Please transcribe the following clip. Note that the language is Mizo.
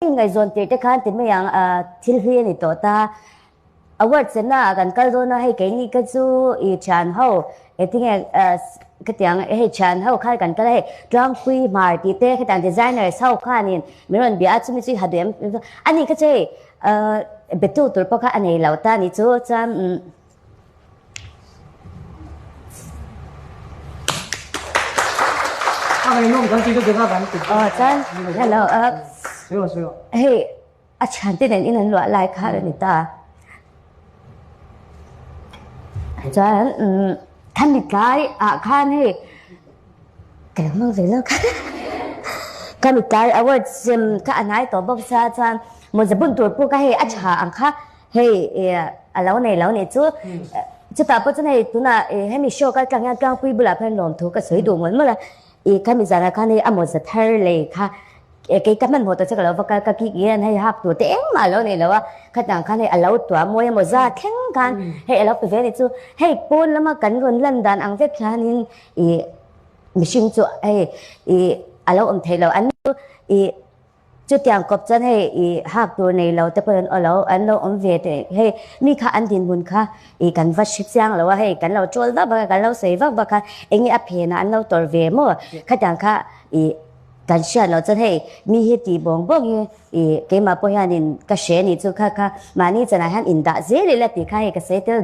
Ngaihzawn tir te khan ti mai ang thil hlui a ni tawh ta. Award chenna ah kan kal dawn a, hei keini ka chu i thian ho engtinge khatiang hei thian ho khan kan kal a, hei Tlangpui Hmar tih te khatiang designers ho khanin min rawn bia a, chumi chu i ha duh em ani kha chu hei betu tur pawh kha a nei lo ta a ni chu chuan. Hei a thiante nen in an luah lai kha a ni ta. Chuan khami tlai ah khan hei ka lo hmang ve lo kha khami tlai award sem kha a hnai tawh bawk sia chuan mawza bun tur pawh kha hei a tha ang kha. Hei a lo nei lo nih chu. Chutah pawh chuan hei tunah hemi show kal tlang hian Tlangpui bulah pawh hian lawmthu ka sawi duh mawlh mawlh a. I khami zanah khan hei a mawza thar lei kha kei ka hmanhmawh tawh che ka lo va kal ka kik hian hei hak tur te engmah a lo nei lo a. Khatang khan hei a lo tuah mawi a mawza thleng khan hei a lo pe ve a nih chu. Hei pawn lama kan rawn lan dan ang vek hianin i mihring chu hei i a lo awm thei lo. An i. Chutiang kawp chuan hei i hak tur nei lo te pawh an aw lo, an lo awm ve teh. Hei mi kha an dinhmun kha i kan va hre chiang lo a, hei kan lo chawl vak vak a, kan lo sawi vak vak a, eng nge a phenah an lo tawrh ve maw? Khatiang kha i kan hriat loh chuan hei mi hi tih bawng bawng hi i keimah pawh hianin ka hre a nih chu kha kha mahni chanah hian indah zel ila tih kha hei ka sawi tel.